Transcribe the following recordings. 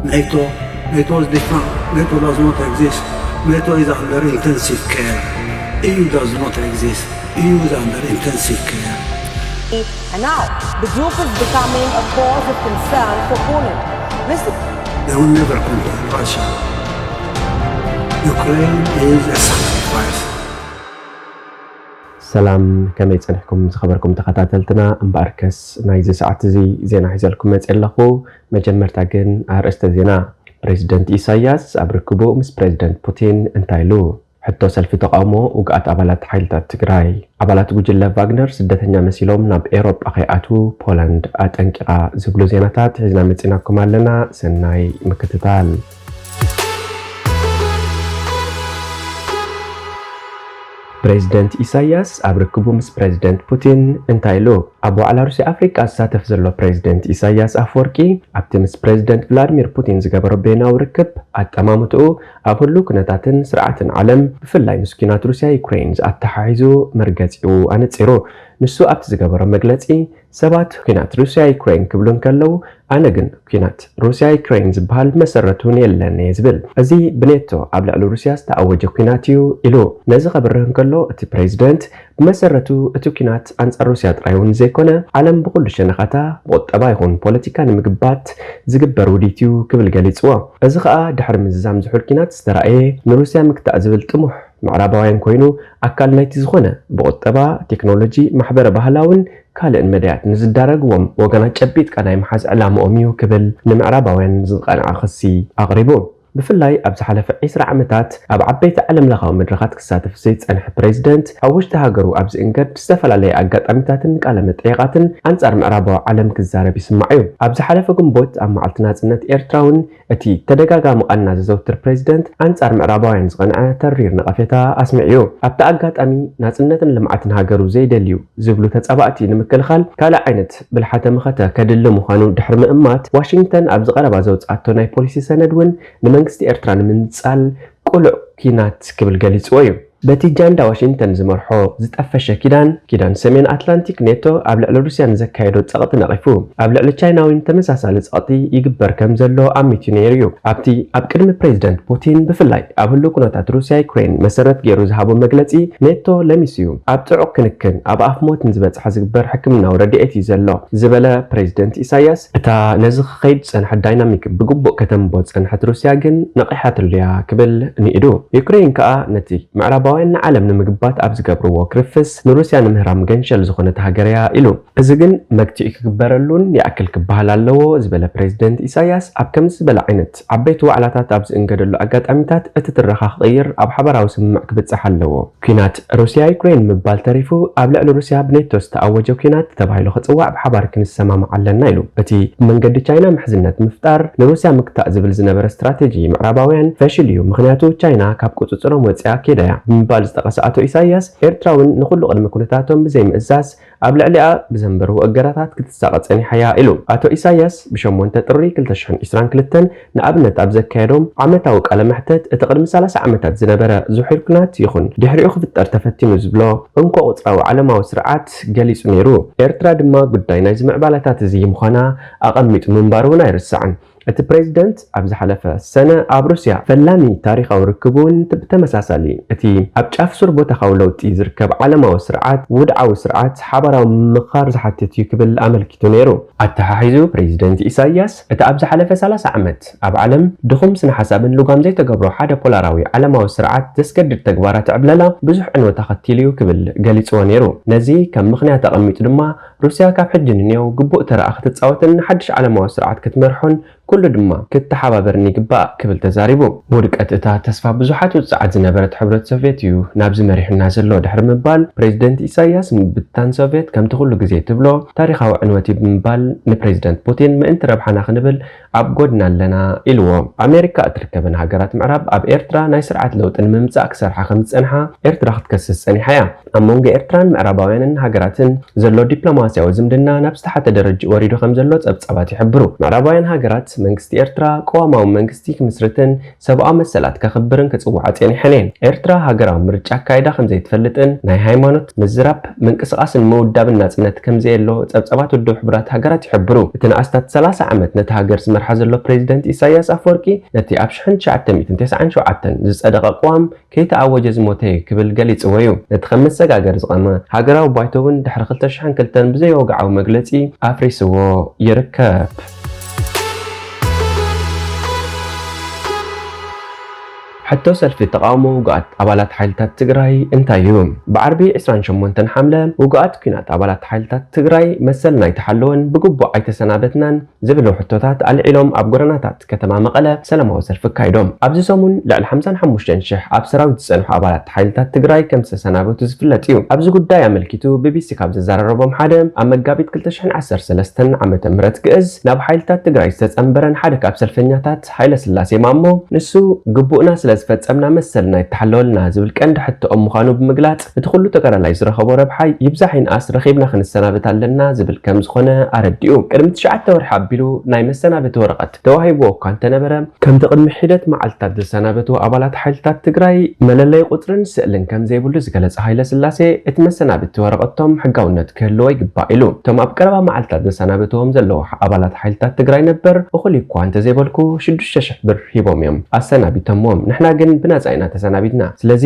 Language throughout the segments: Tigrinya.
NATO, NATO is defunct. NATO does not exist. NATO is under intensive care. E U does not exist. E U is under intensive care. And now, the group is becoming a cause of concern for Poland. Listen. They will never conquer Russia. Ukraine is a sacrifice. ሰላም፣ ከመይ ጸኒሕኩም ዝኸበርኩም ተኸታተልትና? እምበኣርከስ ናይዚ ሰዓት እዚ ዜና ሒዘልኩም መጽእ ኣለኹ። መጀመርታ ግን ኣርእስተ ዜና። ፕሬዚደንት ኢሳያስ ኣብ ርክቡ ምስ ፕሬዚደንት ፑቲን እንታይ ኢሉ? ሕቶ ሰልፊ ተቓውሞ ውግኣት ኣባላት ሓይልታት ትግራይ። ኣባላት ጉጅለ ቫግነር ስደተኛ መሲሎም ናብ ኤሮጳ ከይኣትዉ ፖላንድ ኣጠንቂቓ ዝብሉ ዜናታት ሒዝና መጺናኩም ኣለና። ሰናይ ምክትታል። ፕሬዚደንት ኢሳያስ ኣብ ርክቡ ምስ ፕሬዚደንት ፑቲን እንታይ ኢሉ? ኣብ ዋዕላ ሩስያ ኣፍሪቃ ዝሳተፍ ዘሎ ፕሬዚደንት ኢሳያስ ኣፈወርቂ ኣብቲ ምስ ፕሬዚደንት ቭላድሚር ፑቲን ዝገበሮ ቤናዊ ርክብ ኣጠማምትኡ ኣብ ህሉው ኩነታትን ስርዓትን ዓለም ብፍላይ ምስ ኲናት ሩስያ ዩክሬን ዝኣተሓሒዙ መርገጺኡ ኣነጺሩ። ንሱ ኣብቲ ዝገበሮ መግለጺ ሰባት ኲናት ሩስያ ዩክሬን ክብሉ እንከለዉ ኣነ ግን ኲናት ሩስያ ዩክሬን ዝበሃል ብመሰረቱ የለን እየ ዝብል። እዚ ብኔቶ ኣብ ልዕሊ ሩስያ ዝተኣወጀ ኲናት እዩ ኢሉ። ነዚ ከብርህ እንከሎ እቲ ፕሬዚደንት ብመሰረቱ እቲ ኲናት ኣንጻር ሩስያ ጥራይ እውን ዘይኮነ ዓለም ብኹሉ ሸነኻታ ብቁጠባ ይኹን ፖለቲካ ንምግባት ዝግበር ውዲት እዩ ክብል ገሊጽዎ። እዚ ከኣ ድሕሪ ምዝዛም ዝሑል ኲናት ዝተራእየ ንሩስያ ምግታእ ዝብል ጥሙሕ ምዕራባውያን ኮይኑ ኣካል ናይቲ ዝኾነ ብቁጠባ፣ ቴክኖሎጂ፣ ማሕበረ ባህላውን ካልእን መዳያት ንዝዳረግዎም ወገናት ጨቢጥካ ናይ ምሓዝ ዕላምኦም እዩ ክብል ንምዕራባውያን ዝቐንዐ ክሲ ኣቕሪቡ። ብፍላይ ኣብ ዝሓለፈ ዒስራ ዓመታት ኣብ ዓበይቲ ዓለምለኻዊ መድረኻት ክሳተፍ ዝጸንሐ ፕሬዚደንት ኣብ ውሽጢ ሃገሩ ኣብ ዝእንገድ ዝተፈላለየ ኣጋጣሚታትን ቃለ መጠየቓትን ኣንጻር ምዕራባዊ ዓለም ክዛረብ ይስማዕ እዩ። ኣብ ዝሓለፈ ግንቦት ኣብ መዓልቲ ናጽነት ኤርትራ እውን እቲ ተደጋጋሚ ቃና ዘዘውትር ፕሬዚደንት ኣንጻር ምዕራባውያን ዝቐንዐ ተሪር ነቐፌታ ኣስሚዑ እዩ። ኣብቲ ኣጋጣሚ ናጽነትን ልምዓትን ሃገሩ ዘይደልዩ ዝብሉ ተጻባእቲ ንምክልኻል ካልእ ዓይነት ብልሓተ መኸተ ከድሊ ምዃኑ ድሕሪ ምእማት ዋሽንግተን ኣብዚ ቀረባ ዘውጽኣቶ ናይ ፖሊሲ ሰነድ እውን ንመንግስቲ ኤርትራ ንምንጻል ቅሉዕ ኲናት ክብል ገሊጽዎ እዩ። በቲ ጃንዳ ዋሽንግተን ዝመርሖ ዝጠፈሸ ኪዳን፣ ኪዳን ሰሜን ኣትላንቲክ ኔቶ ኣብ ልዕሊ ሩስያ ንዘካየዶ ጸቕጢ ነቒፉ፣ ኣብ ልዕሊ ቻይና እውን ተመሳሳሊ ጸቕጢ ይግበር ከም ዘሎ ኣሚቱ ነይሩ እዩ። ኣብቲ ኣብ ቅድሚ ፕሬዚደንት ፑቲን ብፍላይ ኣብ ህሉው ኩነታት ሩስያ ዩክሬን መሰረት ገይሩ ዝሃቦ መግለጺ ኔቶ ለሚሱ እዩ። ኣብ ጽዑቕ ክንክን ኣብ ኣፍ ሞት ንዝበጽሐ ዝግበር ሕክምናዊ ረድኤት እዩ ዘሎ ዝበለ ፕሬዚደንት ኢሳያስ እታ ነዚ ክኸይድ ዝጸንሐት ዳይናሚክ ብግቡእ ከተንቦ ዝጸንሐት ሩስያ ግን ነቒሓትሉ እያ ክብል ንኢዱ። ዩክሬን ከኣ ነቲ ምዕራባውያን ንዓለም ንምግባት ኣብ ዝገብርዎ ክርፍስ ንሩስያ ንምህራም ገንሸል ዝኾነት ሃገር እያ ኢሉ። እዚ ግን መግትኢ ክግበረሉን ይኣክል ክበሃል ኣለዎ ዝበለ ፕሬዚደንት ኢሳያስ ኣብ ከምዚ ዝበለ ዓይነት ዓበይቲ ዋዕላታት ኣብ ዝእንገደሉ ኣጋጣሚታት እቲ ትረኻ ክቕይር ኣብ ሓባራዊ ስምምዕ ክብጻሕ ኣለዎ። ኲናት ሩስያ ዩክሬን ምባል ተሪፉ ኣብ ልዕሊ ሩስያ ብኔቶ ዝተኣወጀ ኲናት ተባሂሉ ክጽዋዕ ብሓባር ክንሰማማዕ ኣለና ኢሉ። እቲ ብመንገዲ ቻይና ምሕዝነት ምፍጣር ንሩስያ ምግታእ ዝብል ዝነበረ ስትራቴጂ ምዕራባውያን ፈሽል እዩ፣ ምኽንያቱ ቻይና ካብ ቁጽጽሮም ወጺኣ ኬዳ እያ ብምባል ዝጠቐሰ ኣቶ ኢሳያስ ኤርትራ እውን ንኹሉ ቅድመ ኩነታቶም ብዘይምእዛዝ ኣብ ልዕሊኣ ብዘንበርዎ እገዳታት ክትሳቐ ጸኒሓ እያ ኢሉ። ኣቶ ኢሳያስ ብሸሞንተ ጥሪ ክልተ ሽሕን ዕስራን ክልተን ንኣብነት ኣብ ዘካየዶም ዓመታዊ ቃለ መሕተት እቲ ቅድሚ ሰላሳ ዓመታት ዝነበረ ዝሑል ኩናት ይኹን ድሕሪኡ ክፍጠር ተፈቲኑ ዝብሎ እንኮ ቁጽራዊ ዓለማዊ ስርዓት ገሊጹ ነይሩ። ኤርትራ ድማ ጉዳይ ናይዚ ምዕባለታት እዚ ምዃና ኣቐሚጡ ምንባሩ እውን ኣይርሳዕን። እቲ ፕሬዚደንት ኣብ ዝሓለፈ ሰነ ኣብ ሩስያ ፈላሚ ታሪኻዊ ርክብ እውን ብተመሳሳሊ እቲ ኣብ ጫፍ ሱር ቦታኻዊ ለውጢ ዝርከብ ዓለማዊ ስርዓት ውድዓዊ ስርዓት ሓባራዊ ምምኻር ዝሓትት እዩ ክብል ኣመልኪቱ ነይሩ። ኣተሓሒዙ ፕሬዚደንት ኢሳያስ እቲ ኣብ ዝሓለፈ ሰላሳ ዓመት ኣብ ዓለም ድኹም ስነ ሓሳብን ልጓም ዘይተገብሮ ሓደ ፖላራዊ ዓለማዊ ስርዓት ዘስገድድ ተግባራት ዕብለላ ብዙሕ ዕንወት ኣኸቲሉ እዩ ክብል ገሊጽዎ ነይሩ። ነዚ ከም ምኽንያት ኣቐሚጡ ድማ ሩስያ ካብ ሕጂ ንኔው ግቡእ ተራኣ ክትጻወትን ንሓድሽ ዓለማዊ ስርዓት ክትመርሖን ኩሉ ድማ ክተሓባበርን ይግባእ ክብል ተዛሪቡ። ውድቀት እታ ተስፋ ብዙሓት ውጽዓት ዝነበረት ሕብረት ሶቭየት እዩ ናብዚ መሪሑና ዘሎ ድሕሪ ምባል ፕሬዚደንት ኢሳያስ ምብታን ሶቭየት ከምቲ ኩሉ ግዜ ትብሎ ታሪኻዊ ዕንወት እዩ ብምባል ንፕሬዚደንት ፑቲን ምእንቲ ረብሓና ክንብል ኣብ ጎድና ኣለና ኢልዎ። ኣሜሪካ እትርከበን ሃገራት ምዕራብ ኣብ ኤርትራ ናይ ስርዓት ለውጢ ንምምጻእ ክሰርሓ ከም ዝጸንሓ ኤርትራ ክትከስስ ጸኒሓ እያ። ኣብ መንጎ ኤርትራን ምዕራባውያንን ሃገራትን ዘሎ ዲፕሎማስያዊ ዝምድና ናብ ዝተሓተ ደረጃ ወሪዱ ከም ዘሎ ጸብጻባት ይሕብሩ። ምዕራባውያን ሃገራት መንግስቲ ኤርትራ ቅዋማዊ መንግስቲ ክምስርትን ሰብኣዊ መሰላት ከኽብርን ክጽውዓ ጸኒሐን እየን። ኤርትራ ሃገራዊ ምርጫ ኣካይዳ ከም ዘይትፈልጥን ናይ ሃይማኖት ምዝራብ፣ ምንቅስቓስን ምውዳብን ናጽነት ከም ዘየሎ ጸብጻባት ውድብ ሕቡራት ሃገራት ይሕብሩ። እቲ ንኣስታት ሰላሳ ዓመት ነቲ ሃገር ዝመርሓ ዘሎ ፕሬዚደንት ኢሳያስ ኣፈወርቂ ነቲ ኣብ ሽሕን ትሽዓተ ሚእትን ተስዓን ሸውዓተን ዝጸደቐ ቅዋም ከይተኣወጀ ዝሞተ እዩ ክብል ገሊጽዎ እዩ። ነቲ ከም መሰጋገሪ ዝቐመ ሃገራዊ ባይቶ እውን ድሕሪ ክልተ ሽሕን ክልተን ብዘይወግዓዊ መግለጺ ኣፍሪስዎ ይርከብ። ሕቶ ሰልፊ ተቓውሞ ውጉኣት ኣባላት ሓይልታት ትግራይ እንታይ እዩ? ብዓርቢ ዕስራን ሸሞንተን ሓምለ ውጉኣት ኲናት ኣባላት ሓይልታት ትግራይ መሰልና ኣይተሓለወን፣ ብግቡእ ኣይተሰናበትናን ዝብሉ ሕቶታት ኣልዒሎም ኣብ ጎደናታት ከተማ መቐለ ሰላማዊ ሰልፊ ኣካይዶም። ኣብዚ ሰሙን ልዕሊ ሓምሳን ሓሙሽተን ሽሕ ኣብ ሰራዊት ዝጸንሑ ኣባላት ሓይልታት ትግራይ ከም ዝተሰናበቱ ዝፍለጥ እዩ። ኣብዚ ጉዳይ ኣመልኪቱ ቢቢሲ ካብ ዘዘራረቦም ሓደ ኣብ መጋቢት ክልተ ሽሕን ዓሰርተ ሰለስተን ዓመተ ምህረት ግእዝ ናብ ሓይልታት ትግራይ ዝተጸንበረን ሓደ ካብ ሰልፈኛታት ሃይለ ስላሴ ማሞ፣ ንሱ ግቡእና ስለ ዝፈጸምና መሰልና ይተሓለወልና ዝብል ቀንዲ ሕቶኦም ምዃኑ ብምግላጽ፣ እቲ ኩሉ ተጋዳላይ ዝረኸቦ ረብሓ ይብዛሕ ይንኣስ ረኺብና ክንሰናበት ኣለና ዝብል ከም ዝኾነ ኣረዲኡ። ቅድሚ ትሽዓተ ወርሒ ኣቢሉ ናይ መሰናበቲ ወረቐት ተዋሂብዎ እኳ እንተነበረ፣ ከምቲ ቅድሚ ሒደት መዓልታት ዝሰናበቱ ኣባላት ሓይልታት ትግራይ መለለይ ቁጽርን ስእልን ከም ዘይብሉ ዝገለጸ ሃይለ ስላሴ፣ እቲ መሰናበቲ ወረቐቶም ሕጋውነት ክህልዎ ይግባእ ኢሉ። እቶም ኣብ ቀረባ መዓልታት ዘሰናበትዎም ዘለዉ ኣባላት ሓይልታት ትግራይ ነበር እኹል እኳ እንተዘይበልኩ ሽዱሽተ ሽሕ ብር ሂቦም እዮም ኣሰናቢቶምዎም። ንሕና ግን ብናጻ ኢና ተሰናቢትና። ስለዚ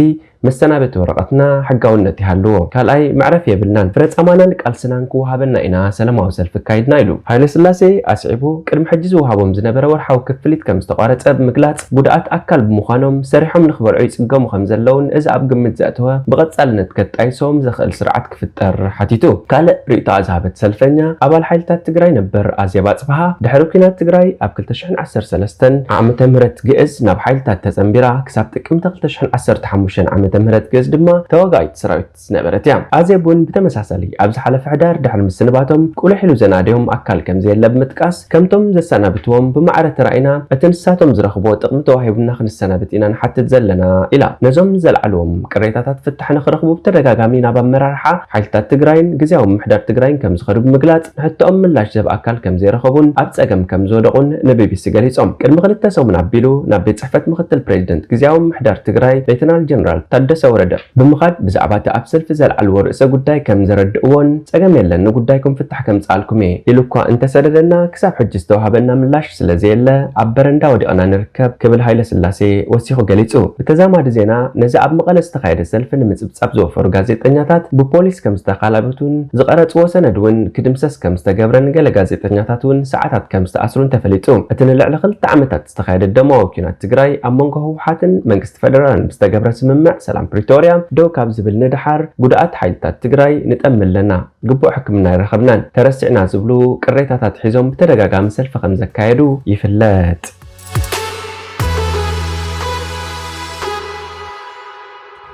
መሰናበቲ ወረቐትና ሕጋውነት ይሃልዎ። ካልኣይ መዕረፊ የብልናን። ፍረ ጻማናን ቃልስናን ክወሃበና ኢና ሰላማዊ ሰልፊ ኣካይድና ኢሉ። ሃይለ ስላሴ ኣስዒቡ፣ ቅድሚ ሕጂ ዝወሃቦም ዝነበረ ወርሓዊ ክፍሊት ከም ዝተቋረጸ ብምግላጽ፣ ጉድኣት ኣካል ብምዃኖም ሰሪሖም ንክበልዑ ይጽገሙ ከም ዘለውን እዚ ኣብ ግምት ዘእተወ ብቐጻልነት ከጣይሶም ዘኽእል ስርዓት ክፍጠር ሓቲቱ። ካልእ ርእይቶኣ ዝሃበት ሰልፈኛ ኣባል ሓይልታት ትግራይ ነበር ኣዜብ ኣጽብሃ፣ ድሕሪ ኲናት ትግራይ ኣብ ክልተ ሽሕን ዓሰርተ ሰለስተን ዓመተ ምህረት ግእዝ ናብ ሓይልታት ተጸንቢራ ክሳብ ጥቅምቲ ክልተ ሽሕን ዓሰርተ ሓሙሽተን ዓመተ ምህረት ግእዝ ድማ ተዋጋኢት ሰራዊት ዝነበረት እያ። ኣዜብ እውን ብተመሳሳሊ ኣብ ዝሓለፈ ሕዳር ድሕሪ ምስንባቶም ቁልሕ ኢሉ ዘናደዮም ኣካል ከም ዘየለ ብምጥቃስ፣ ከምቶም ዘሰናብትዎም ብማዕረ ተራኢና እቲ ንሳቶም ዝረኽብዎ ጥቕሚ ተዋሂቡና ክንሰናብት ኢና ንሓትት ዘለና ኢላ። ነዞም ዘልዓልዎም ቅሬታታት ፍታሕ ንኽረኽቡ ብተደጋጋሚ ናብ ኣመራርሓ ሓይልታት ትግራይን ግዝያዊ ምምሕዳር ትግራይን ከም ዝኸዱ ብምግላጽ፣ ንሕቶኦም ምላሽ ዝህብ ኣካል ከም ዘይረኸቡን ኣብ ጸገም ከም ዝወደቑን ንቢቢሲ ገሊጾም። ቅድሚ ክልተ ሰሙን ኣቢሉ ናብ ቤት ጽሕፈት ምኽትል ፕሬዚደንት ግዝያዊ ምምሕዳር ትግራይ ሌተናል ጀነራል ታደሰ ወረደ ብምኻድ ብዛዕባ እቲ ኣብ ሰልፊ ዘልዓልዎ ርእሰ ጉዳይ ከም ዘረድእዎን፣ ጸገም የለን፣ ንጉዳይኩም ፍታሕ ከምጽኣልኩም እየ ኢሉ እኳ እንተሰደደና፣ ክሳብ ሕጂ ዝተዋህበና ምላሽ ስለ ዘየለ ኣብ በረንዳ ወዲቕና ንርከብ ክብል ሃይለ ስላሴ ወሲኹ ገሊጹ። ብተዛማዲ ዜና፣ ነዚ ኣብ መቐለ ዝተኻየደ ሰልፊ ንምጽብጻብ ዝወፈሩ ጋዜጠኛታት ብፖሊስ ከም ዝተኻላበቱን ዝቐረጽዎ ሰነድ እውን ክድምሰስ ከም ዝተገብረን ገለ ጋዜጠኛታት እውን ሰዓታት ከም ዝተኣስሩን ተፈሊጡ። እቲ ንልዕሊ ክልተ ዓመታት ዝተኻየደ ደማዊ ኲናት ትግራይ ኣብ መንጎ ህወሓትን መንግስቲ ፈደራልን ብዝተገብረ ስምምዕ ሰላም ፕሪቶርያ ደው ካብ ዝብል ንደሓር፣ ጉድኣት ሓይልታት ትግራይ ንጠሚ ኣለና፣ ግቡእ ሕክምና ኣይረኸብናን፣ ተረሲዕና ዝብሉ ቅሬታታት ሒዞም ብተደጋጋሚ ሰልፊ ከም ዘካየዱ ይፍለጥ።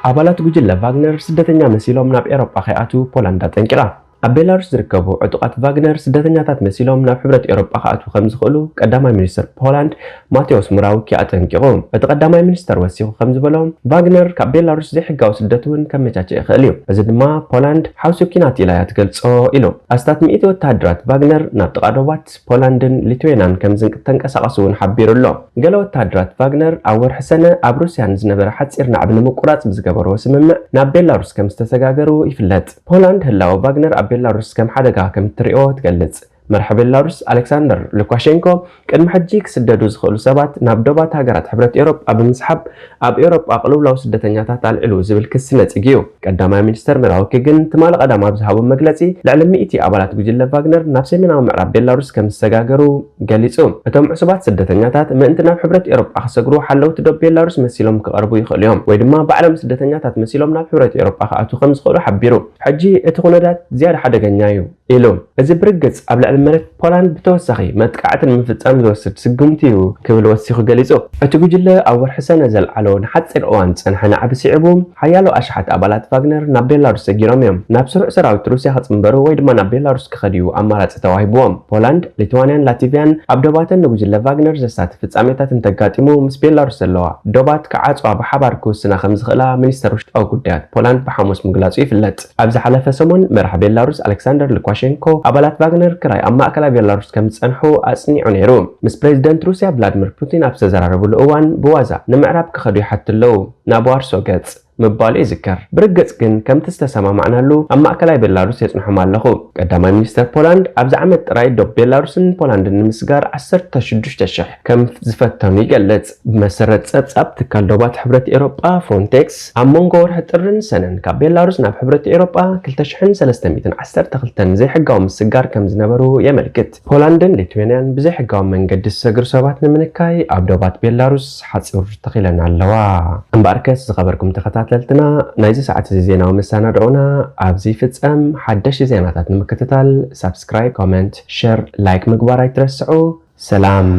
ኣባላት ጉጅለ ቫግነር ስደተኛ መሲሎም ናብ ኤውሮጳ ከይኣትዉ ፖላንድ ኣጠንቂቓ። ኣብ ቤላሩስ ዝርከቡ ዕጡቓት ቫግነር ስደተኛታት መሲሎም ናብ ሕብረት ኤውሮጳ ክኣትዉ ከም ዝኽእሉ ቀዳማይ ሚኒስትር ፖላንድ ማቴዎስ ሞራዊኪ ኣጠንቂቑ። እቲ ቀዳማይ ሚኒስተር ወሲኹ ከም ዝበሎ፣ ቫግነር ካብ ቤላሩስ ዘይሕጋዊ ስደት እውን ከመቻችእ ይኽእል እዩ። እዚ ድማ ፖላንድ ሓውሲ ኲናት ኢላ እያ ትገልጾ ኢሉ። ኣስታት ሚእቲ ወተሃደራት ቫግነር ናብ ጥቓ ዶባት ፖላንድን ሊትዌናን ከም ዝንቅ-፣ ተንቀሳቐሱ እውን ሓቢሩ ኣሎ። ገለ ወተሃደራት ቫግነር ኣብ ወርሒ ሰነ ኣብ ሩስያ ንዝነበረ ሓጺር ናዕቢ ንምቁራጽ ብዝገበርዎ ስምምዕ ናብ ቤላሩስ ከም ዝተሰጋገሩ ይፍለጥ። ፖላንድ ህላወ ቫግነር ኣብ ቤላሩስ ከም ሓደጋ ከም እትሪኦ ትገልጽ። መራሒ ቤላሩስ ኣሌክሳንደር ሉካሼንኮ ቅድሚ ሕጂ ክስደዱ ዝኽእሉ ሰባት ናብ ዶባት ሃገራት ሕብረት ኤውሮጳ ብምስሓብ ኣብ ኤውሮጳ ቅልውላው ስደተኛታት ኣልዒሉ ዝብል ክሲ ነጺጉ እዩ። ቀዳማይ ሚኒስተር ሞራዊኪ ግን ትማሊ ቀዳም ኣብ ዝሃቦ መግለጺ፣ ልዕሊ ሚእቲ ኣባላት ጉጅለ ቫግነር ናብ ሰሜናዊ ምዕራብ ቤላሩስ ከም ዝሰጋገሩ ገሊጹ። እቶም ዕሱባት ስደተኛታት ምእንቲ ናብ ሕብረት ኤውሮጳ ክሰግሩ ሓለውቲ ዶብ ቤላሩስ መሲሎም ክቐርቡ ይኽእሉ እዮም፣ ወይ ድማ ባዕሎም ስደተኛታት መሲሎም ናብ ሕብረት ኤውሮጳ ክኣትዉ ከም ዝኽእሉ ሓቢሩ። ሕጂ እቲ ኩነታት ዝያዳ ሓደገኛ እዩ ኢሉ። እዚ ብርግጽ ኣብ ልዕሊ መሬት ፖላንድ ብተወሳኺ መጥቃዕቲ ንምፍጻም ዝወስድ ስጉምቲ እዩ ክብል ወሲኹ ገሊጹ። እቲ ጉጅለ ኣብ ወርሒ ሰነ ዘልዓሎ ንሓጺር እዋን ዝጸንሐ ናዕቢ ስዒቡ፣ ሓያሎ ኣሽሓት ኣባላት ቫግነር ናብ ቤላሩስ ሰጊሮም እዮም። ናብ ስሩዕ ሰራዊት ሩስያ ክጽንበሩ ወይ ድማ ናብ ቤላሩስ ክኸድዩ ኣማራጺ ተዋሂብዎም። ፖላንድ፣ ሊትዋንያን ላቲቪያን ኣብ ዶባተን ንጉጅለ ቫግነር ዘሳትፍ ፍጻሜታት እንተጋጢሙ፣ ምስ ቤላሩስ ዘለዋ ዶባት ክዓጽዋ ብሓባር ክውስና ከም ዝኽእላ ሚኒስተር ውሽጣዊ ጉዳያት ፖላንድ ብሓሙስ ምግላጹ ይፍለጥ። ኣብ ዝሓለፈ ሰሙን፣ መራሒ ቤላሩስ ኣሌክሳንደር ሉካሼንኮ፣ ኣባላት ቫግነር ክራይ ኣብ ማእከላይ ቤላሩስ ከም ዝጸንሑ ኣጽኒዑ ነይሩ። ምስ ፕሬዚደንት ሩስያ ቭላድሚር ፑቲን ኣብ ዝተዘራረብሉ እዋን ብዋዛ ንምዕራብ ክኸዱ ይሓቱ ኣለዉ፣ ናብ ዋርሶ ገጽ ምባሉ ይዝከር። ብርግጽ ግን ከምቲ ዝተሰማማዕናሉ ኣብ ማእከላይ ቤላሩስ የጽንሖም ኣለኹ። ቀዳማይ ሚኒስተር ፖላንድ ኣብዚ ዓመት ጥራይ ዶብ ቤላሩስን ፖላንድን ንምስጋር ዓሰርተ ሽዱሽተ ሽሕ ከም ዝፈተኑ ይገልጽ። ብመሰረት ጸብጻብ ትካል ዶባት ሕብረት ኤሮጳ ፍሮንቴክስ ኣብ መንጎ ወርሒ ጥርን ሰነን ካብ ቤላሩስ ናብ ሕብረት ኤሮጳ ክልተ ሽሕን ሰለስተ ሚእትን ዓሰርተ ክልተን ዘይሕጋዊ ምስጋር ከም ዝነበሩ የመልክት። ፖላንድን ሊትዌንያን ብዘይሕጋዊ መንገዲ ዝሰግሩ ሰባት ንምንካይ ኣብ ዶባት ቤላሩስ ሓጹር ተኺለን ኣለዋ። እምበኣርከስ ዝኸበርኩም ተኸታተልትና ናይዚ ሰዓት እዚ ዜናዊ መሰናድኦና ኣብዚ ይፍጸም። ሓደሽቲ ዜናታት ንምክትታል ሳብስክራይብ፣ ኮመንት፣ ሸር፣ ላይክ ምግባር ኣይትረስዑ። ሰላም።